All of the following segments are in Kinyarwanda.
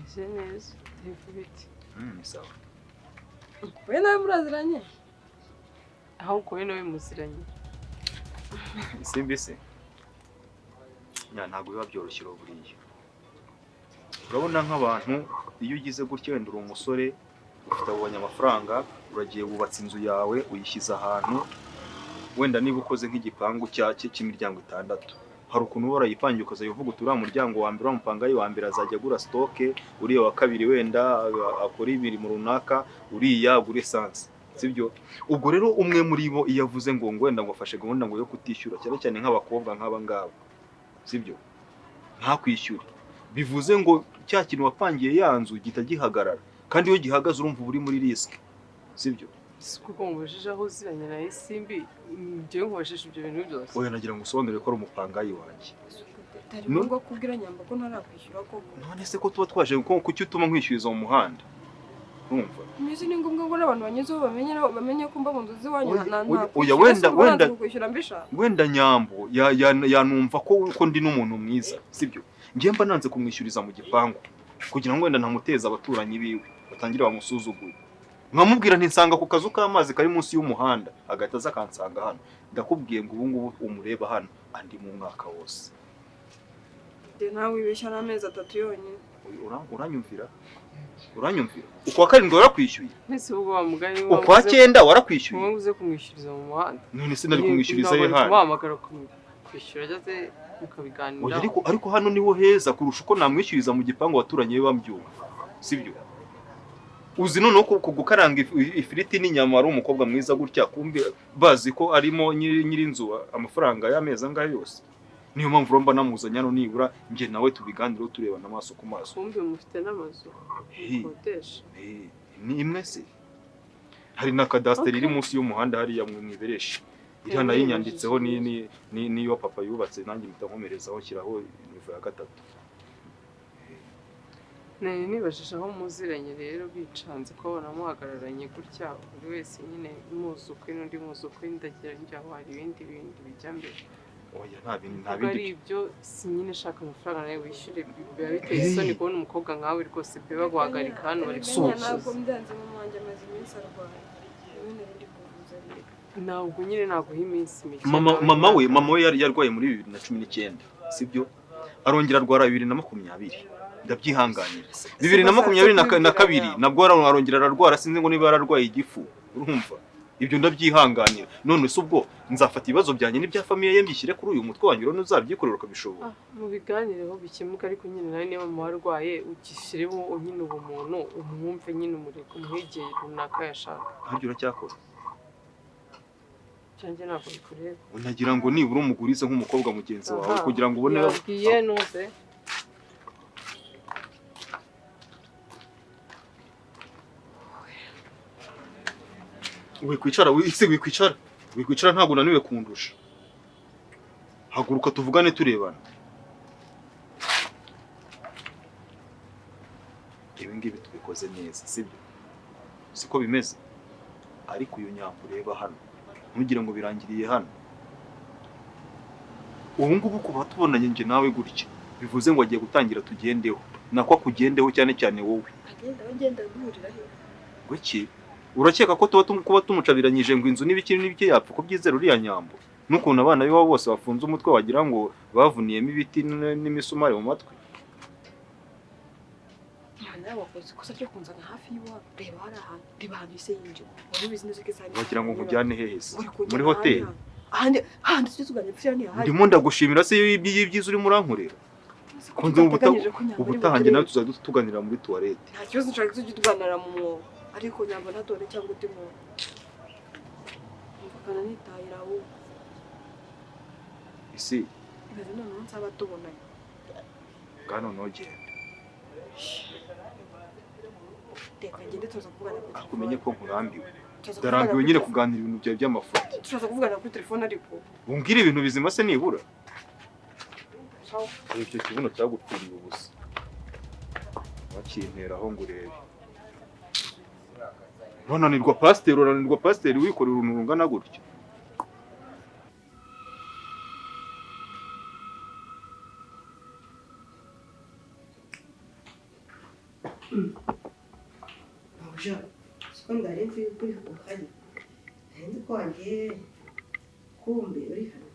Meze neza, Dave, bite? Ni sawa. Wowe nawe muraziranye? Ahubwo wowe nawe muziranye? Isimbi se nya ntabwo biba byoroshye rero buriya. Urabona nk'abantu iyo ugize gutya, wenda uri umusore ufite, abonye amafaranga, uragiye wubatse inzu yawe, uyishyize ahantu, wenda niba ukoze nk'igipangu cy'imiryango itandatu, hari ukuntu uba warayipangiye, ukazajya uvuga uti uriya muryango wa mbere, uriya mupangayi wa mbere azajya agura stock, uriya wa kabiri wenda akora imirimo runaka, uriya agura essence, sibyo? Ubwo rero umwe muri bo iyo avuze ngo wenda ngo afashe gahunda ngo yo kutishyura, cyane cyane nk'abakobwa nk'aba ngaba, sibyo, ntakwishyure, bivuze ngo cya kintu wapangiye ya nzu gihita gihagarara, kandi iyo gihagaze urumva uba uri muri risk, sibyo? Si kuko mubajije aho uziranye na Isimbi, njyewe nkubajije ibyo bintu byose. Oya, nagira ngo usobanure ko ari umupangayi wanjye. Bitari No. ngombwa kubwira Nyamba ko ntarakwishyura koko. None se ko tuba twaje, ko kuki utuma nkwishyuriza mu muhanda, urumva? Mbese ni ngombwa ngo n'abantu banyuzeho bamenye, nabo bamenye ko mba mu nzu z'iwanyu? Oya, na oya, nta oya, wenda kwishyura mbishaka. Wenda Nyambo yanumva ko ndi n'umuntu mwiza, sibyo? Njye mba nanze kumwishyuriza mu gipangu kugira ngo wenda ntamuteza abaturanyi biwe batangire bamusuzuguye, nkamubwira nti nsanga ku kazu k'amazi kari munsi y'umuhanda, agahita aza akansanga hano. Ndakubwiye ngo ubu ngubu umureba hano andi mu mwaka wose. Njye nawe wibeshya n'amezi 3 yonyine. Uranyumvira? Uranyumvira? Ukwa karindwi warakwishyuye? Mbese ubwo wa mugani Ukwa cyenda warakwishyuye? wowe uze kumwishyuriza mu muhanda. None se nari kumwishyuriza he hano? Kumuhamagara kwishyura ageze Oya, mukabiganiraho. ariko hano niho heza kurusha uko namwishyuriza mu gipangu abaturanyi be babyumva, sibyo? Uzi noneho ko gukaranga ifiriti n'inyama ari umukobwa mwiza gutya, kumbe bazi ko arimo nyir'inzu amafaranga y'amezi angahe yose. Niyo mpamvu rero mba namuzanye hano, nibura njye nawe tubiganireho turebana amaso ku maso. Kumbe mufite n'amazu Hey. mukodesha? Ni imwe se, hari na kadasiteri iri Okay. munsi y'umuhanda hariya mu mwibereshi iriya, Eh, nayo inyanditseho ni nibajije. niyo papa yubatse, nanjye mpita nkomerezaho nshyiraho niveau ya gatatu. Nari nibajije aho muziranye rero, bicanze ko muhagararanye gutya, buri wese nyine muzi ukwe n'undi muzi ukwe, ndagira njya aho hari ibindi bintu bijya mbere. Oya, nta bintu, nta Ntabwo bindi. ari ibyo, si nyine shaka amafaranga nawe wishyure, biba biteye isoni kubona umukobwa nkawe rwose pe baguhagarika hano bari So- Ntabwo kukwishyuza. mbyanze, mama wanjye amaze iminsi arwaye, niwe nari ndi kuvuza rero. Ntabwo nyine naguha iminsi mike. Mama Nawe mama we mama we yari yarwaye muri 2019, sibyo? Arongera arwara 2020, ndabyihanganira. 2022 nabwo arongera ararwara, sinzi ngo niba yararwaye igifu. Urumva ibyo ndabyihanganira. None se ubwo nzafata ibibazo byanjye n'ibya famille ye mbishyire kuri uyu mutwe wanjye? Urabona uzabyikorera ukabishobora? Ah, mubiganireho bikemuka, ariko nyine nawe niba mama arwaye ugishyiremo nyine ubumuntu, umwumve nyine, umureke umuhe igihe runaka yashaka. Ntabyo uracyakora? Cyanjye ntabwo bikureba. Unagira ngo nibura umugurize nk'umukobwa mugenzi wawe Aha, kugira ngo ubone. Yabwiye nuze. Wikwicara ese, wikwicara, wikwicara, ntabwo unaniwe kundusha. Haguruka tuvugane turebana. Ibi ngibi tubikoze neza, sibyo? Siko bimeze? Ariko uyu Nyambo ureba hano, ntugire ngo birangiriye hano. Ubu ngubu kuba tubonanye njye nawe gutya, bivuze ngo agiye gutangira tugendeho, nako akugendeho cyane cyane wowe. Agenda agenda guhurira he? Gweki, urakeka ko tuba kuba tumucabiranyije ngo inzu n'ibiki n'ibiki yapfa kubyizera uriya Nyambo, n'ukuntu abana b'iwabo bose bafunze umutwe wagira ngo bavuniyemo ibiti n'imisumari mu matwi? Nawe wakoze ikosa ryo kunzana hafi y'iwabo. Reba hari ahantu, reba ahantu ise yinjira. Wari ubizi neza ko isaha Wagira ngo nkujyane hehe se? Uri kunjyana Muri ahandi hoteli? hantu. Ahandi handi tujye tuganira pfira ntihahari. Ndimo ndagushimira se y'ibyiza urimo urankorera? Ko nzi Utateganyije ko Nyambo ari ubutaha njye nawe buturebe. tuzajya tuganira muri toilette. Nta kibazo, nshaka ko tujye tuganira mu mwobo, ariko Nyambo ntatore cyangwa undi muntu. Mvugana nitahira ahubwo. Isi. Ibaze noneho nsaba tubonanye. Bwana ntugende. Reka ngende, tuza kuvugana kuri Ariko umenye ko nkurambiwe. Tuza kuvugana Ndarambiwe kuri nyine telefone. kuganira ibintu byawe by'amafuti. Turaza kuvugana kuri telefone ariko. Umbwire ibintu bizima se nibura. Sawa. Icyo kibuno cyagupfiriye ubusa, wakinteraho ngo urebe urananirwa pasiteri, urananirwa pasiteri wikorera uruntu rungana gutya. Mabuja, siko ndari nzi yuko uri uhari. Nari nzi ko wagiye, kumbe uri hano.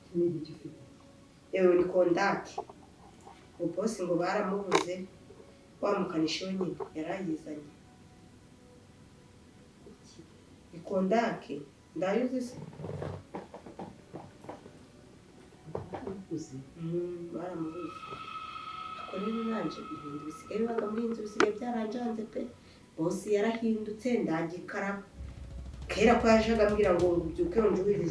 Iki ni igiki ufite? Yewe, ni kondaki. Bosi ngo baramubuze, wa mukanishi we nyine yarayizanye. Ni kondaki, ndayuzi se? Baramubuze. Baramubuze. Ako rero nanje ibintu bisigaye bibaga muri iyi nzu bisigaye byaranjanze pe. Bosi yarahindutse, ndagikaraba. Kera ko yajaga ambwira ngo ubyuke unjuhirize.